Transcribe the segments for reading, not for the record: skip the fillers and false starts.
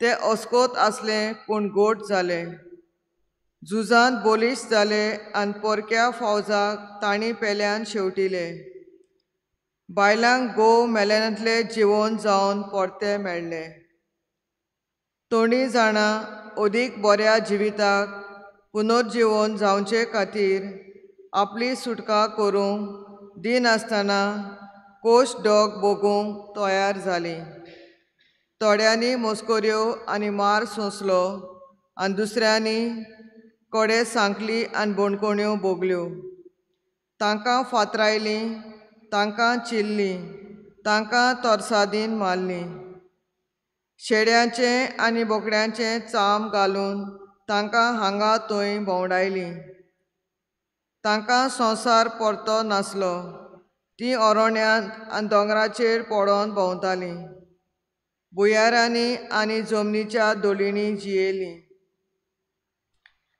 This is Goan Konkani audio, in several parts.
ते अस्कोत आसले पूण गोट जाले. झुजांत बोलिश जाले आनी परक्या फौजाक तांणी पेल्यान शेवटिले. बायलांक घोव मेल्यानांतले जिवन जावन परते मेळ्ळे. तोंडी जाणां अदीक बऱ्या जिविताक पुनर्जिवन जावचे खातीर आपली सुटका करूंक दिनासतना कोश डोग भोगूंक तयार जाली. थोड्यांनी मस्कऱ्यो आनी मार सोंसलो आनी दुसऱ्यांनी कडे सांकली आनी बणकण्यो भोगल्यो. तांकां फातरायलीं, तांकां चिल्लीं, तांकां तरसादीन मारलीं. शेड्यांचें आनी बोकड्यांचें चाम घालून तांकां हांगा थंय भोंवडायलीं. तांकां संवसार परतो नासलो. तीं अरण्यांत आनी दोंगराचेर पडोन भोंवतालीं. भुंयारांनी आनी जमनीच्या दोळींनी जियेलीं.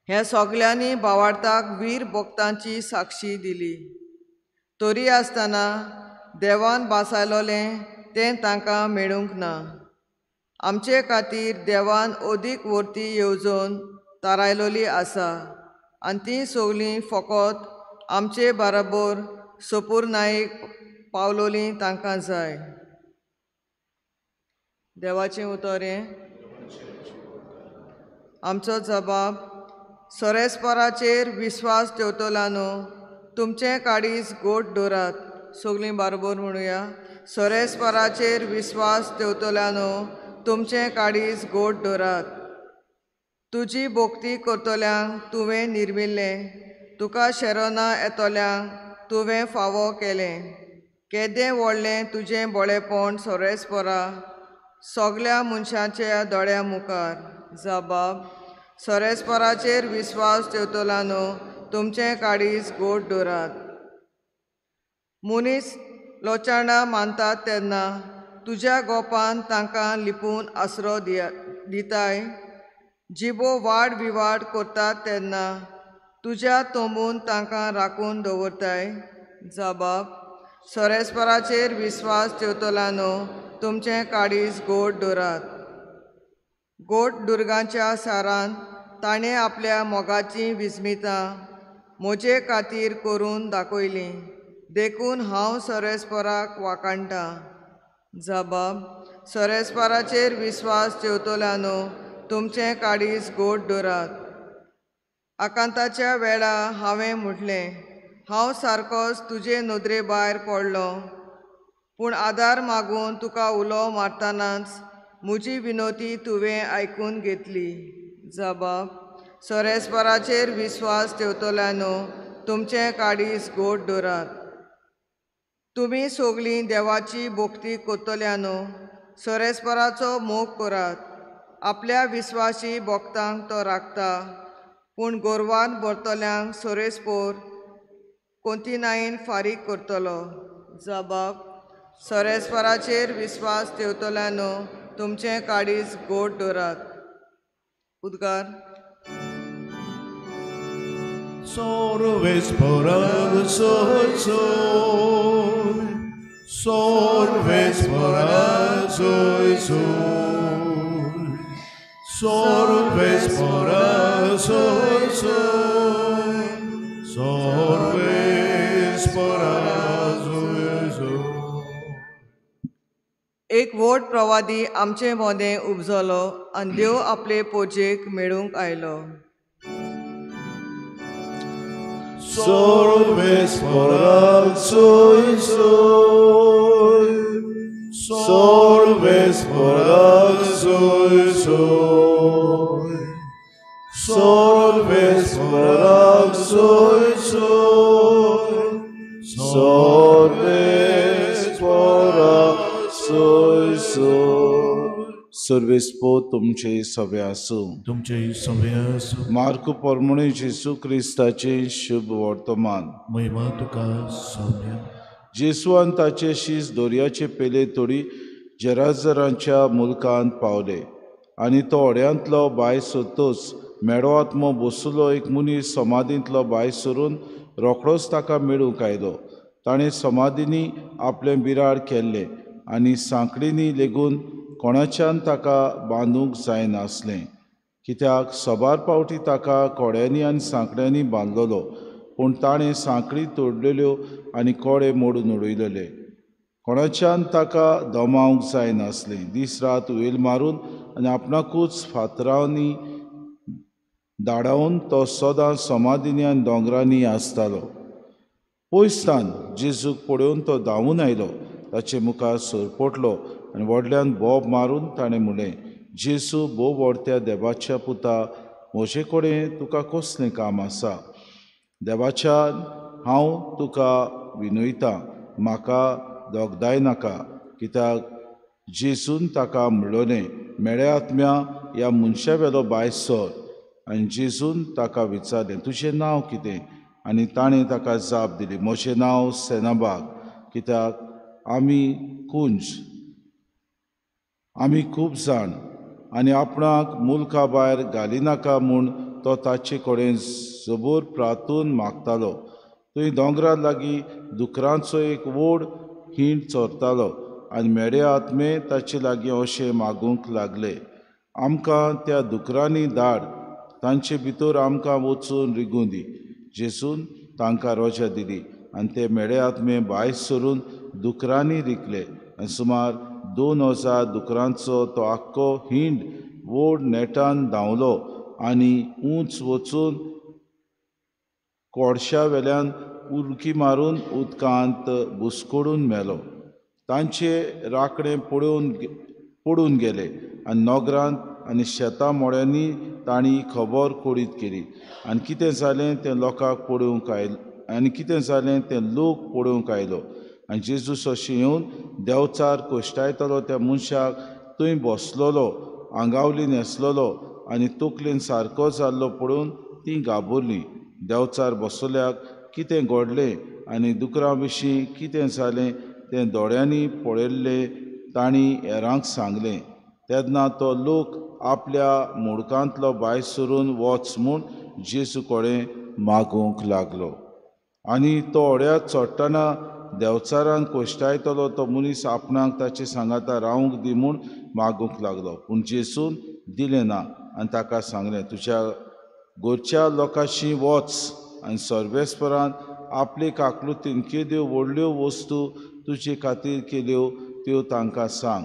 ह्या सगल्यांनी भावार्थाक वीर भक्तांची साक्षी दिली. तरी आसतना देवान भासायलोलें तें तांकां मेळूंक ना. आमचे खातीर देवान अदीक वर्ती येवजण थारायलोली आसा आनी तीं सगलीं फकत आमचे बराबर सपूर्णायेक पावलोलीं तांकां जाय. देवाचें उतर हें. आमचो जबाब सोरेस्पराचेर विस्वास दवरतल्यानो तुमचें काळीज गोट दवरात. सगलीं बरोबर म्हणुया. सोरेस्पराचेर विस्वास दवरतल्यानो तुमचें काळीज गोट दवरात. तुजी भक्ती करतल्यांक तुवें निर्मिल्लें, तुका शेरोना येतल्यांक तुवें फावो केलें. केदें व्हडलें तुजें बळेपण सोरेस्परा, सगल्या मनशाच्या दोळ्या मुखार. जबाब सोरेस्पराचेर विस्वास दवरतल्यानो तुमचें काळीज गोट दवरात. मनीस लोचाणां मानतात तेन्ना तुज्या गोपान तांकां लिपून आसरो दिताय. जिबो वाड विवाड करतात तेन्ना तुज्या तोंबून तांकां राखून दवरताय. जबाब सोरेस्पराचेर विस्वास दवरतल्यानो तुमचें काळीज गोट दवरात. गोट दुर्गाच्या सारान ताणें आपल्या मोगाचीं विस्मितां म्हजे खातीर करून दाखयलीं, देखून हांव सोरेस्पराक वाखाणटां. जबाब सोरेस्पराचेर विस्वास दवरतल्यानो तुमचें काळीज गोट दवरात. आकांताच्या वेळा हांवें म्हटलें, हांव सारकोच तुजे नदरे भायर पडलो, पूण आदार मागून तुका उलो मारतनाच म्हजी विनोती तुवें आयकून घेतली. जबाब सोरेस्पराचेर विस्वास दवरतल्यानो तुमचें काळीज गोट दवरात. तुमी सगलीं देवाची भक्ती करतल्यानो सोरेस्पराचो मोग करात. आपल्या विस्वासी भक्तांक तो राखता, पूण गोरवान भरतल्यांक सोरेस्पोर कोंतिनायेन फारीक करतलो. जबाब सोरेस्पराचेर विस्वास दवरतल्यानो तुमचें काळीज गोट दवरात. उद्गार. एक व्हड प्रवादी आमचे मोदें उपजलो आनी देव आपले पोजेक मेळूंक आयलो. सर्वेस्पो तुमचे सवे आसूं. तुमचे सवे आसूं. मार्क परमणे जेसू क्रिस्ताचे शुभ वर्तमान. महिमा तुका सौम्य. जेसू आनी ताचे शीस दर्याचे पेले तोडी जेराजरांच्या मुल्कांत पावले आनी तो होड्यांतलो भायर सरतच मेडो आत्मो बसुलो एक मनीस समाधींतलो भायर सरून रोखडोच ताका मेळूंक आयलो. ताणें समाधींनी आपलें बिराड केल्लें आनी सांकळींनी लेगून कोणाच्यान ताका बांदूंक जायनासलें, कित्याक सबार पावटी ताका कोड्यांनी आनी सांकड्यांनी बांदलेलो, पूण ताणें सांकळी तोडलेल्यो आनी कोडे मोडून उडयलेले। कोणाच्यान ताका दमावंक जायनासलें। दीस रात वेल मारून आनी आपणाकूच फातरांनी धाडावन तो सदां समाधीनी आनी दोंगरांनी आसतालो। पयसान जेजूक पळोवन तो धांवून आयलो, ताचे मुखार सरपटलो आनी व्हडल्यान बोब मारून ताणें म्हणलें, जेजू भोव व्हडत्या देवाच्या पुता, म्हजे कडेन तुका कसलें काम आसा? देवाच्यान हांव तुका विनयतां, म्हाका दोगदाय नाका। कित्याक जेजून ताका म्हणलें, मेळ्या आत्म्या, ह्या मनशा वेलो भायर सर। आनी जेजून ताका विचारलें, तुजें नांव कितें? आनी ताणें ताका जाप दिली, म्हजें नांव सेनाबाग, कित्याक आमी कुंज, आमी खूब जाण। आनी आपणाक मुल्का भायर घालिनाका म्हूण तो ताचे कडेन जबोर प्रातून मागतालो। थंय दोंगरा लागीं दुकरांचो एक व्हड हींड चरतालो आनी मेडे आत्मे ताचे लागीं अशें मागूंक लागले, आमकां त्या दुकरांनी धाड, तांचे भितर आमकां वचून रिगूं दी। जेजून तांकां रोजा दिली आनी ते मेडे आत्मे भायर सरून दुकरांनी रिकले आनी सुमार 2000 दुकरांचो तो आख्खो हिंड व्हड नेटान धांवलो आनी उंच वचून कोडशा वेल्यान उडकी मारून उदकांत बुसकोडून मेलो। तांचे राखणे पडून गेले आनी नगरांत आनी शेतां मोड्यांनी तांणी खबर कोडीत केली आनी कितें जालें तें लोकांक पळोवंक आयलें आनी कितें जालें तें लोक पळोवंक आयलो। आनी जेजू अशें येवन देंवचार कश्टायतलो त्या मनशाक थंय बसलेलो, आंगावली न्हेसलेलो आनी तकलेन सारको जाल्लो पळोवन तीं घाबरलीं। देंवचार बसल्याक कितें घडलें आनी दुकरा विशीं कितें जालें तें दोळ्यांनी पळयल्लें तांणी हेरांक सांगलें। तेन्ना तो लोक आपल्या मुडकांतलो भायर सरून वच म्हूण जेजू कडेन मागूंक लागलो। आनी तो होड्यार चडटना देंवचारान कश्टायतलो तो मनीस आपणाक ताचे सांगाता रावंक दी म्हूण मागूंक लागलो, पूण जेजून दिलें ना आनी ताका सांगलें, तुज्या घरच्या लोकांशी वच आनी सर्वेस्परान आपले काकलुतीन केद्यो व्हडल्यो वस्तू तुजे खातीर केल्यो त्यो तांकां सांग।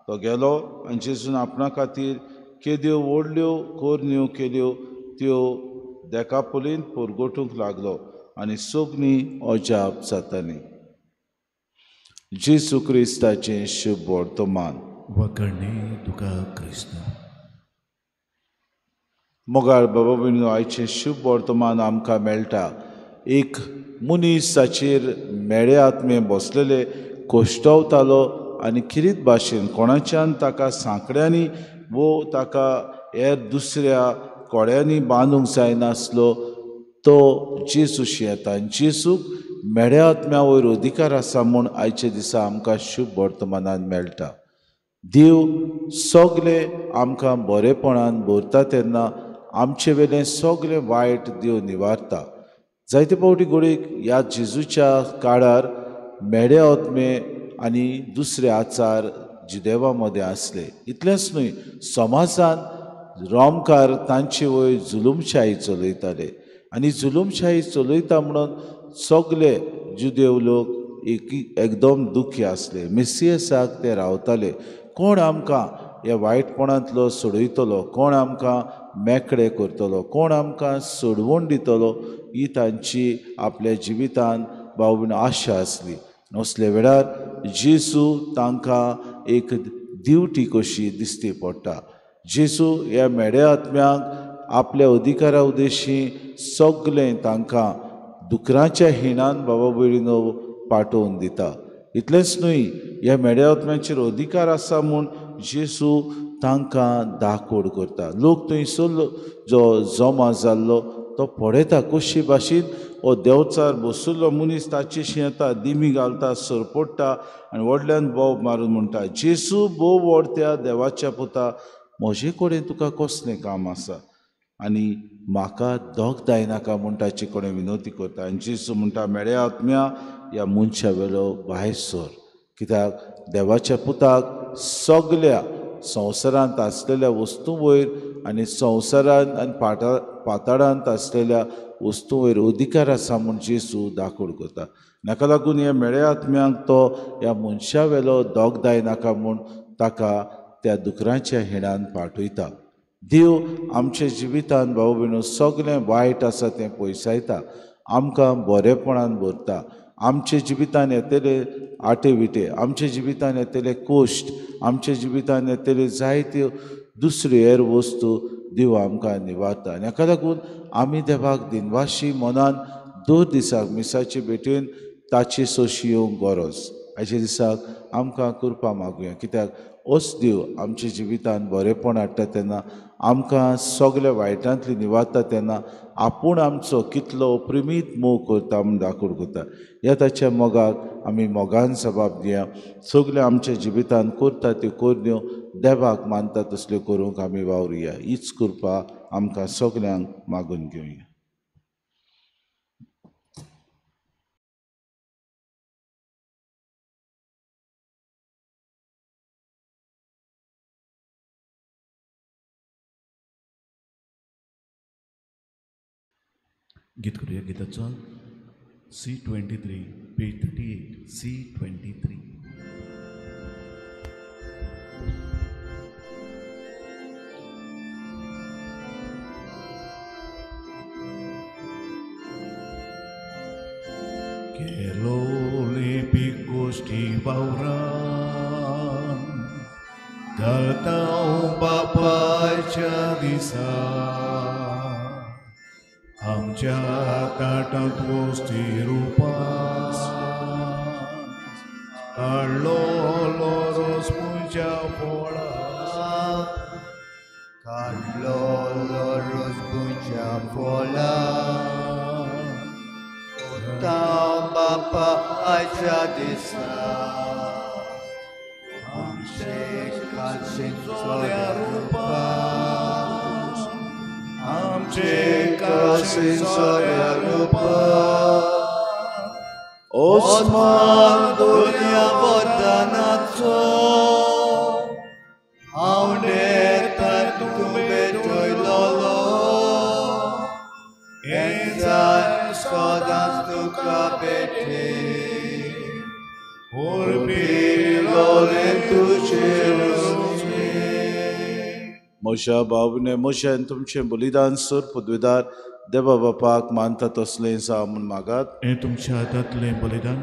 तो गेलो आनी जेजून आपणा खातीर केद्यो व्हडल्यो करण्यो केल्यो त्यो देकापोलींत परगटूंक लागलो आनी सगळीं अजाप जातालीं। जेजू क्रिस्ताचें शुभ वर्तमान। वखणी तुका क्रिस्त। मोगाळ बाबा भयणीनो, आयचें शुभ वर्तमान आमकां मेळटा। एक मनीस ताचेर मेळे आत्मे बसलेले कश्टवतालो आनी खिरीत भाशेन कोणाच्यान ताका सांकड्यांनी वो ताका हेर दुसऱ्या कोड्यांनी बांदूंक जायनासलो, तो जेजूशी येता आनी जेजूक मेळ्या आत्म्या वयर अधिकार आसा म्हूण आयच्या दिसा आमकां शुभ वर्तमानान मेळटा। देव सगळे आमकां बरेपणान भरता तेन्ना आमचे वेलें सगळें वायट देव निवारता। जायते फावटी घडयेक ह्या जेजूच्या काळार मेडे आत्मे आनी दुसरे आचार जुदेवा मदें आसले। इतलेंच न्हय, समाजान रोमकार तांचे वयर जुलूमशाही चलयताले आनी जुलूमशाही चलयता म्हणून सगळे जुदेव लोक एकदम दुखी आसले। मेसियसाक ते रावताले, कोण आमकां ह्या वायटपणांतलो सोडयतलो, कोण आमकां मेकळे करतलो, कोण आमकां सोडवण दितलो, ही तांची आपल्या जिवितान भाव भयण आशा आसली। असल्या वेळार जेजू तांकां एक दिवटी कशी दिसती पडटा। जेजू ह्या मेड्या आत्म्यांक आपल्या अधिकारा उद्देशी सगळें तांकां दुकराच्या हिणान बाबा भयणीनो पाठोवन दिता। इतलेंच न्हय, ह्या मेड्या आत्म्यांचेर अधिकार आसा म्हूण जेजू तांकां दाखोड करता। लोक थंयसर जो जमा जाल्लो तो पळयता कशी भाशेन हो देंवचार बसुल्लो मनीस ताचेशी येता, दिमी घालता, सरपडटा आनी व्हडल्यान बोब मारून म्हणटा, जेजू भोव व्हडत्या देवाच्या पुता, म्हजे कडेन तुका कसलें काम आसा आनी म्हाका दोग जायनाका म्हूण ताचे कडेन विनवती करता। आनी जेजू म्हणटा, मेळ्या आत्म्या, ह्या मनशा वेलो भायर सर, कित्याक देवाच्या पुताक सगल्या संवसारांत आसलेल्या वस्तू वयर आनी संवसारांत आनी पाताळांत आसलेल्या वस्तू वयर अधिकार आसा म्हूण जेजू दाखोड करता. नाका लागून ह्या मेळे आत्म्यांक तो ह्या मनशा वेलो दोगदाय नाका म्हूण ताका त्या दुकरांच्या हिणान पाठयता. देव आमच्या जिवितान भाव भयणो सगळें वायट आसा तें पयसायता, आमकां बरेपणान भरता. आमच्या जिवितान येतले आटे विटे, आमच्या जिवितान येतले कोश्ट, आमच्या जिवितान येतले जायत्यो दुसऱ्यो हेर वस्तू देव आमकां निवारता. आनी हाका लागून आमी देवाक दिनवाशी मनान दर दिसाक मिसाचे भेटेन ताची सोशी येवंक गरज. आयच्या दिसाक आमकां कृपा मागुया, कित्याक ओस देव आमच्या जिवितान बरेपण हाडटा तेन्ना आमकां सगल्या वायटांतली निवारता तेन्ना आपूण आमचो कितलो प्रेमीत मोग करता म्हूण दाखोड करता. ह्या ताच्या मोगाक आमी मोगान जबाब दिया. सगळ्यो आमच्या जिवितान करता त्यो करण्यो देवाक मानता तसल्यो करूंक आमी वावरुया. हीच कृपा आमकां सगल्यांक मागून घेवया. गीत करूया. गीताचो C23 page 38 C23. केलो लिपी गोष्टी वावरान घालता बापायच्या दिसा आमच्या ताटांत वस्ती रुपान काडलो रोस पुंच्या फोळा काडलो रोस पुंच्या फोळा वता बापा आयच्या दिसा आमचे कालशें चोऱ्या रुपान आमचे कालशें चोऱ्या रुपान ओस्मान दुनिया वतनाचो हांव नेता तूं भेटयलोलो हें सदांच तुका भेटे उर्बिलोलें तुजें. म्हज्या भावने म्हज्यान तुमचें बलिदान सर पदवीदार देवा बापाक मानता तसलें जावं म्हूण मागात. हें तुमच्या हातांतलें बलिदान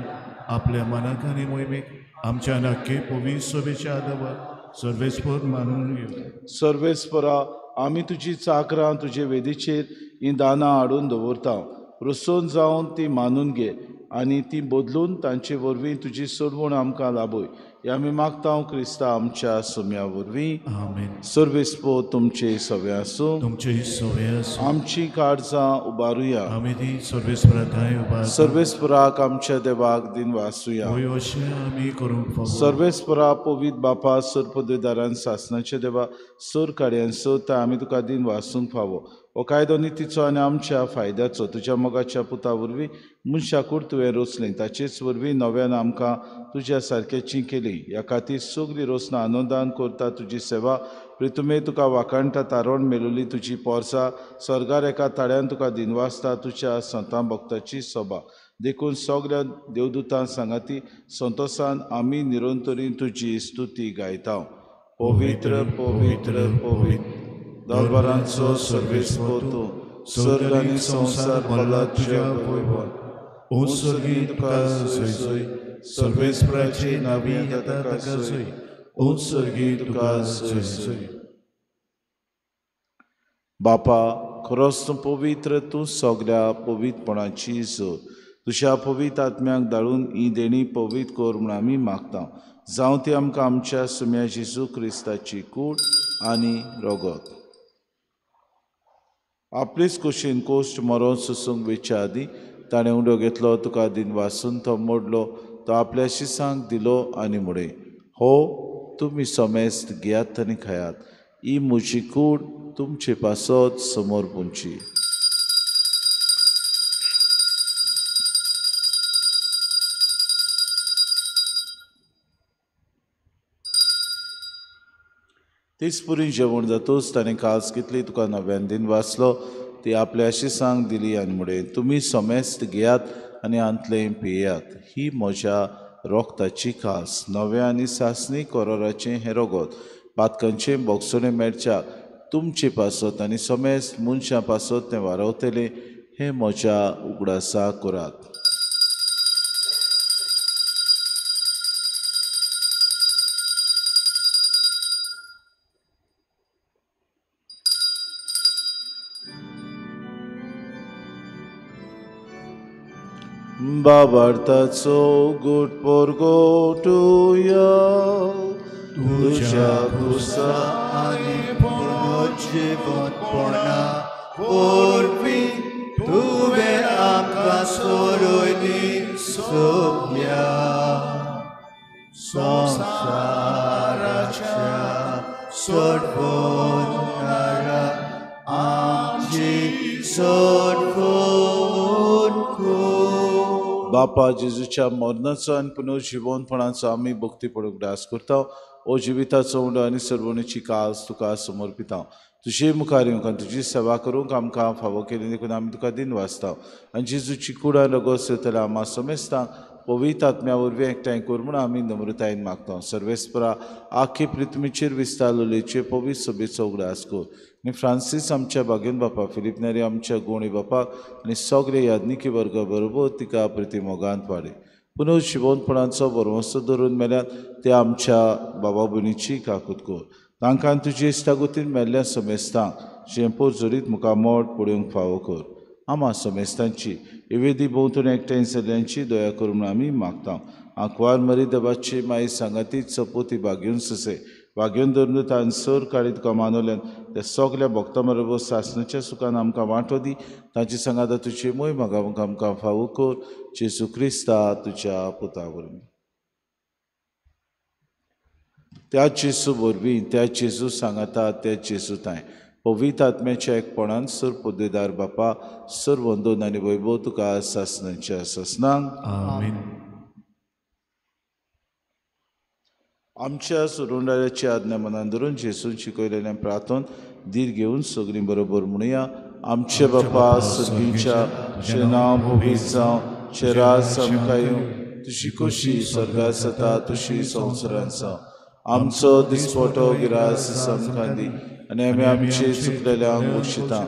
आपल्या मनाक आनी मोहिमेक आमच्या नक्की पवित्र सोबेच्या आदावार सर्वेस्पर मानून घेवं. सर्वेस्परा आमी तुजी चाकरां तुजे वेदीचेर हीं दानां हाडून दवरता, रसोवन जावन ती मानून घे आनी ती बदलून तांचे वरवीं तुजी सोडवण आमकां लाभय. हे आमी मागता क्रिस्ता आमच्या सुम्या वरवीं. आमेन. सर्वेस्पर तुमचे सवे आसूं. तुमचे सवे आसूं. आमची काळजां उबारुया. आमी ती सर्वेस्परा थंय उबार. सर्वेस्पराक आमच्या देवाक दिन वासुया. होय अशें आमी करूंक फावो. सर्वेस्परा पवित्र बापा सर पदवीदारान सासनाचे देवा सर कार्यान सोदता आमी तुका दिन वासूंक फावो. हो कायदो नितीचो आनी आमच्या फायद्याचो तुज्या मोगाच्या पुता वरवीं मनशाकूड तुवें रोचलें ताचेच वरवीं नव्यान आमकां तुज्या सारकेची केली. ह्या खातीर सगळीं रोसनां आनंदान करता तुजी सेवा. प्रितुमे तुका वाखाणटा तारोण मेलोली तुजी पोरसा स्वर्गार एका ताळ्यान तुका दिनवासता तुज्या संतां भक्ताची सभा. देखून सगळ्या देवदूतां सांगाती संतोसान आमी निरंतरीन तुजी स्तुती गायता. पवित्र पवित्र पवित्र दरबारांचो सर्वेस्पर तूं स्वर्ग आनी संवसार भरला तुज्या वैभवान. ओ स्वर्गी तुका सोय सोय सर्वेस्पराचे नावी येता ताका सोय. ओ स्वर्गी तुका सोय सोय. बापा खरोच तूं पवित्र, तूं सगळ्या पवित्रपणाची जोड. तुज्या पवित्र आत्म्याक धाडून ही देणी पवित्र कर म्हूण आमी मागता. जावं ती आमकां आमच्या सुम्या जेजू क्रिस्ताची कूड आनी रगत. आपलेच कुशीन कोश्ट मरोन सोसूंक वेच्या आदीं ताणें उडो घेतलो, तुका दिन वासून तो मोडलो, तो आपल्या शिसांक दिलो आनी म्हणलें, हो तुमी समेस्त घेयात आनी खायात, ही म्हजी कूड तुमचे पासत समोर पुंची. तीच पुरी जेवण जातूच ताणें कास घेतली, तुका नव्यान दिन वाचलो, ती आपल्या शिसांक दिली आनी म्हणलें, तुमी समेस्त घेयात आनी आंतलें पियात, ही म्हज्या रोगताची कास, नव्या आनी सासणी कोरोराचें हें रोगत, पातकांचें बोगसणें मेळच्या तुमचे पासत आनी समेस्त मनशां पासत तें वारवतलें, हें म्हज्या उगडासा करात. बाबार्थाचो गुट पोरगोटुया तुझ्या कुसा आनी पुनर्जिवंतपणा वरवीं तुवें आमकां सोडयली सगळ्या संवसाराच्या सोडवणारा आमची सोडवण कर. बापा जेजूच्या मरणाचो आनी पुनर्जिवंतपणाचो आमी भक्तीपण उगडास करता. ओ जिविताचो उंडो आनी सर्वणीची कास तुका समर्पिता. तुजे मुखार येवंक आनी तुजी सेवा करूंक आमकां फावो केली देखून आमी तुका दिन वाचता. आनी जेजूची कुडां रगत येतल्या आमा समेस्तांक पवित्र आत्म्या वरवीं एकठांय कर म्हूण आमी नम्रतायेन मागता. सर्वेस्परा आखे पृथ्वीचेर विस्तारलेचे पवित्र सभेचो उगडास कर आनी फ्रांसीस आमच्या बागेन बापा, फिलीप नेरी आमच्या गोणी बापाक आनी सगळे याज्ञिकी वर्गा बरोबर तिका प्रतिमोगांत वाडय. पुनर्जिवंतपणाचो भरवंसो धरून मेल्यात ते आमच्या बाबा भयणीची काकूत कर. तांकां तुजे इश्टागतीन मेल्ल्या समेस्तांक शेंपोर जरीत मुखार मोड पळोवंक फावो कर. आमा समेस्तांची इवेदी भोंवतणी एकठांय जाल्ल्यांची दया कर म्हूण आमी मागता. आंकवार मरी देवाची माई सांगातीच सपोती बागेवन ससे वागेवन धरून तांसर काळी तुका मानवल्यान त्या सगल्या भक्तां बरोबर सासणाच्या सुखान आमकां वांटो दी. तांची सांगाता तुजी मोय मागावंक आमकां फावो कर. जेजू क्रिस्ता तुज्या पुता वरवीं. त्या जेजू वरवीं, त्या जेजू सांगाता, त्या जेजू तांय पवित्र आत्म्याच्या एकपणान सर पदवेदार बापा सर वंदन आनी वैभव तुका सासणाच्या सासणांक. आमेन. आमच्या सुरुंडाऱ्याची आज्ञा मनान धरून जेजून शिकयलेलें प्रार्थन धीर घेवन सगळीं बरोबर म्हणुया. आमचे बापा सर्गीच्या, तुजें नांव पवित्र जावं, तुजें राज आमकां येवं, तुजी खोशी स्वर्गांत जाता तशी संवसारांत जावं. आमचो दिसपटो गिरास आमकां दी आनी आमी आमचे चुकलेल्यांक बक्षिता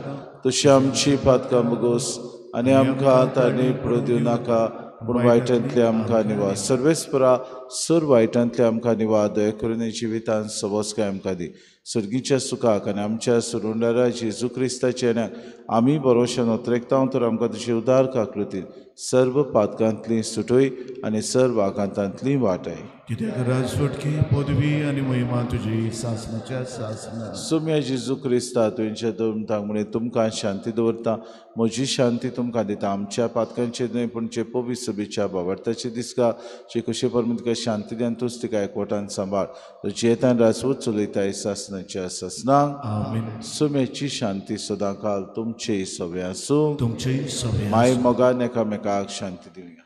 तशी आमची पातकां बगोस आनी आमकां तांणी पडूं दिवं नाका, पूण वायटांतले आमकां निवा. सर्वेस्परा सर वायटांतले आमकां निवा, दया करून जिवितांत सबसकाय आमकां दी. सर्गीच्या सुखाक आनी आमच्या सुरुंडारा जेजू क्रिस्ताच्या येण्याक आमी भरोश्यान ओतरेकता तर आमकां तुजे उदार काकृतीन सर्व पातकांतली सुटय आनी सर्व आकांतांतली वाटाय. कित्याक राजवटकी पदवी आनी महिमा तुजी सासणाच्या सासणा. सोम्या जेजू क्रिस्ता तुमच्या दोन म्हणे तुमकां शांती दवरता, म्हजी शांती तुमकां दिता. आमच्या पातकांचेर न्हय पूण जे पवित्र सभेच्या भावार्थाचे दिसका जे कशे परमें तुका शांती दी आनी तूंच तिका एकवटान सांबाळ. जियेतान राजवट चलयताय सासणाच्या सासणांक. आमेन. सोम्याची शांती सदांकाल तुमचेय सवे आसूं. तुमचेय सवे. माय मोगान एकामेकाक शांती दिवया.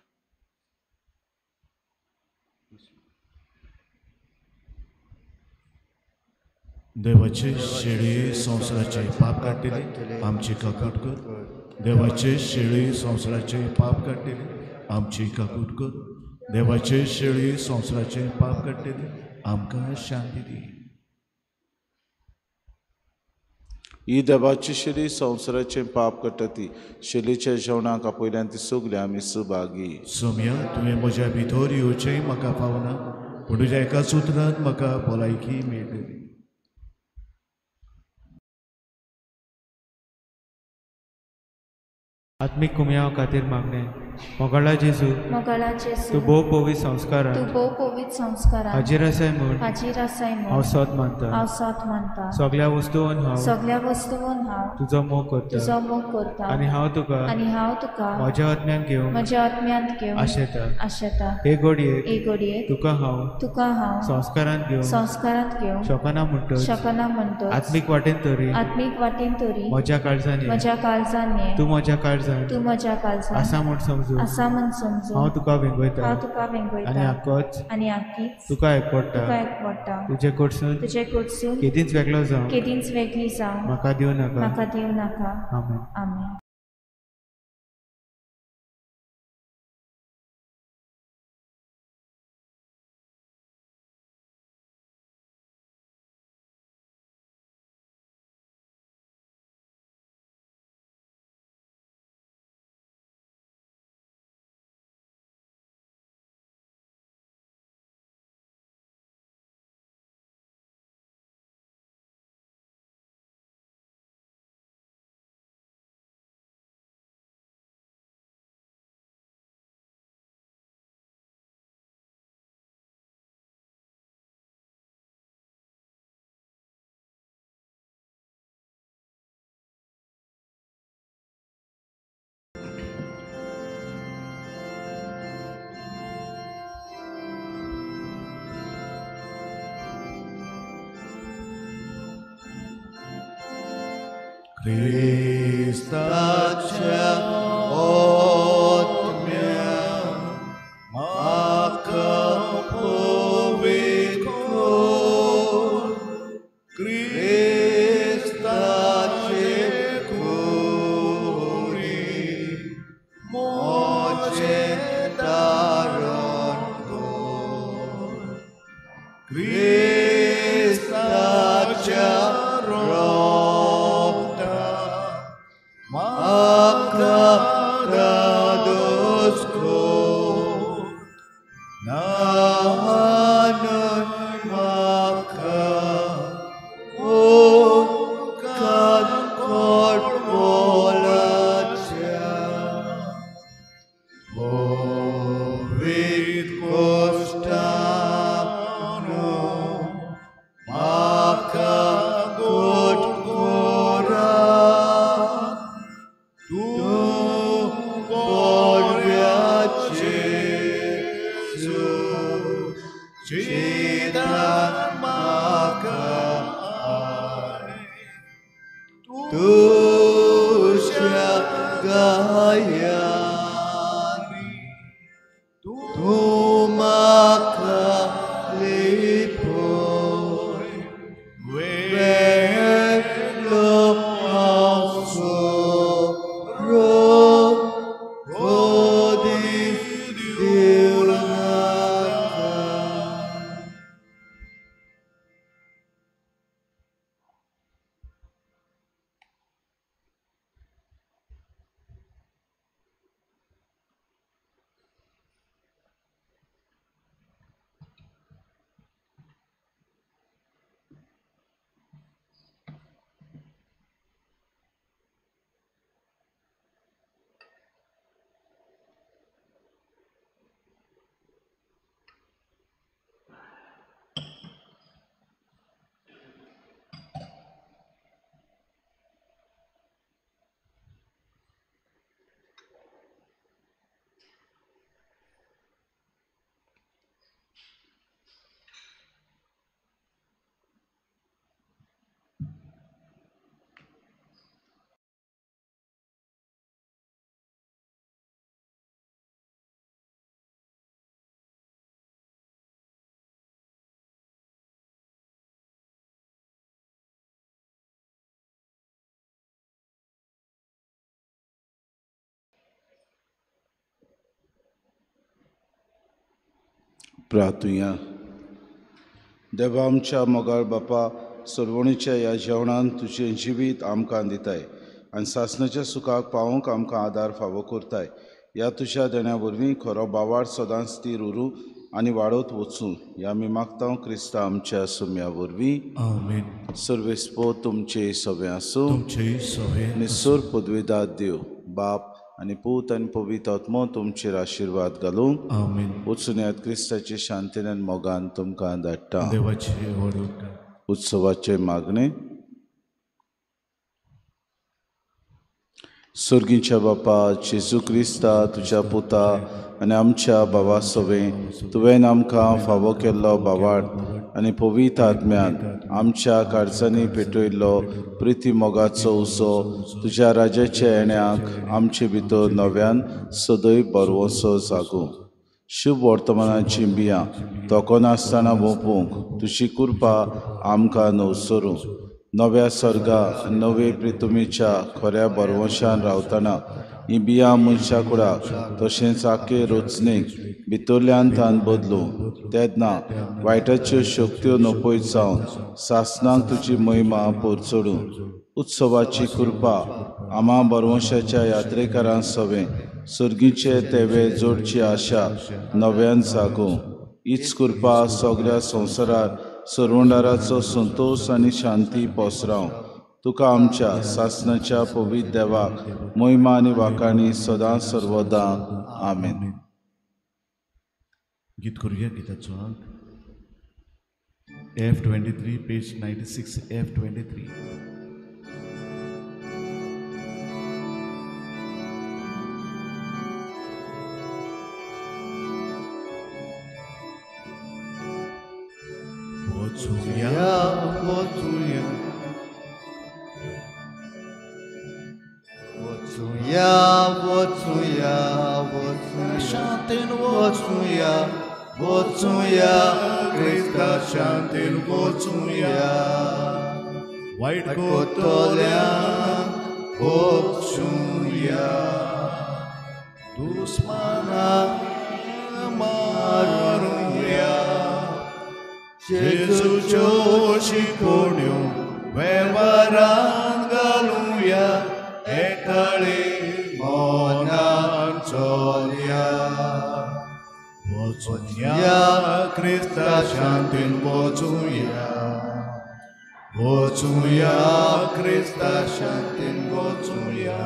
देवाचे शेळी संवसाराचे पाप काडटले आमची काकूट कर. देवाचे शेळी संवसाराचे पाप काडटले आमची काकूट कर. देवाचे शेळी संवसाराचे पाप काडटले आमकां शांती दी. ही देवाची शेळी संवसाराचें पाप काडटा ती शेळीच्या जेवणाक आपयल्यान ती सगळी आमी सहभागी. सोम्या, तुवें म्हज्या भितर येवचें म्हाका फावना, पूण तुज्या एका सुत्रान म्हाका भलायकी मेळटली. आत्मीक कुमयाव खातीर मागणें. मोगाळा जेजू, तूं भोव पवित्र संस्कारान हाजीर आसाय म्हूण हांव सत मानता. सगळ्या वस्तून हांव तुजो मोग करता आनी हांव तुका म्हज्या आत्म्यान घेवंक आशेता. हे घडयेक तुका हांव संस्कारांत घेवंक शकना म्हणटच आत्मीक वाटेन तरी म्हज्या काळजान ये, तूं म्हज्या काळजान आसा म्हूण समजून समजून हांव तुका वेंगयता आनी आकोच तुका एकवटा तुजे कडसून केदींच वेगळो जावं म्हाका दिवं नाका. आमेन. क्रिस्ताच्या आत्म्या म्हाका पवित्र कर, क्रिस्ताचे कुरी म्हजें तारण कर, क्रिस्ताच्या म्हाका दादोस कर, नानून म्हाका उपकार कोरपोलाच्या पवित्र कोश्टानो म्हाका गोट कोरा, तूं बऱ्याचे चिंतान म्हाका हाड, तुज्या गायांनी तूं म्हाका लिपय, वेगळो हांव सोरो मदीं दिवं नाका. प्रार्थुया. देवा आमच्या मोगाळ बापा, सरवणीच्या ह्या जेवणान तुजें जिवीत आमकां दिताय आनी सासणाच्या सुखाक पावोवंक आमकां आदार फावो करताय. ह्या तुज्या देण्या वरवीं खरो बावाड सदांच स्थिर उरूं आनी वाडत वचूं ह्या आमी मागता क्रिस्ता आमच्या सुम्या वरवीं. आमेन. सर्वेस्पो तुमचे सगळें आसूं, तुमचेय सगळें निसर पदवेदार देव बाप आनी पूत आनी पवित्र आत्मो तुमचेर आशिर्वाद घालूं. आमेन. वचून येयात क्रिस्ताचे शांतीन आनी मोगान तुमकां धाडटा. देवाची व्हड उपकार. उत्सवाचे मागणे. सोर्गीच्या बापा जेजू क्रिस्ता तुज्या पुता आनी आमच्या भावा सवें तुवें आमकां फावो केल्लो भावार्थ आनी पवित्र आत्म्यान आमच्या काळजांनी पेटयल्लो प्रिती मोगाचो उसो तुज्या राजाच्या येण्याक आमचे भितर नव्यान सदैव बरवसो जागूं. शुभ वर्तमानाची बियां तोखनासतना भोंवपूंक तुजी कृपा आमकां नवसरूं. नव्या सर्गा नवे प्रितुमीच्या खऱ्या बरवशान रावतना ही बियां मनशा कुडाक तशेंच आखे रचणेक भितरल्यान तान बदलूं तेन्ना वायटाच्यो शक्त्यो नपयत जावन सासणाक तुजी महिमा पोरचडूं. उत्सवाची कृपा आमा बरवंशाच्या यात्रेकारां सवें सर्गीचे तेवे जोडची आशा नव्यान जागूं. हीच कृपा सगळ्या संवसारार सरवंडाराचो संतोश आनी शांती पसराव. तुका आमच्या सासणाच्या पवित्र देवाक महिमा आनी वाखाणी सदां सर्वदां. आमेन. गीत करूया. गीताचो अंक F23 page 96 F23. वचुया वचुया वचुया वचुया वचुया शांतीन वचुया वचुया क्रिस्ता शांतीन वचुया वायट कोतोल्यांक भोगसुया दुस्मानाक मारुया जेजूच्यो शिकोवण्यो वेव्हारान घालुया एकाळी मनान चलया. वचुया क्रिस्ता शांतीन वचुया वचुया क्रिस्ता शांतीन वचुया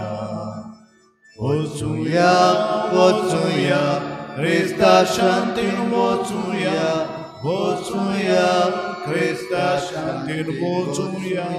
वचुया वचुया क्रिस्ता शांतीन वचुया वचुया क्रिस्ता शांतीन वचुया.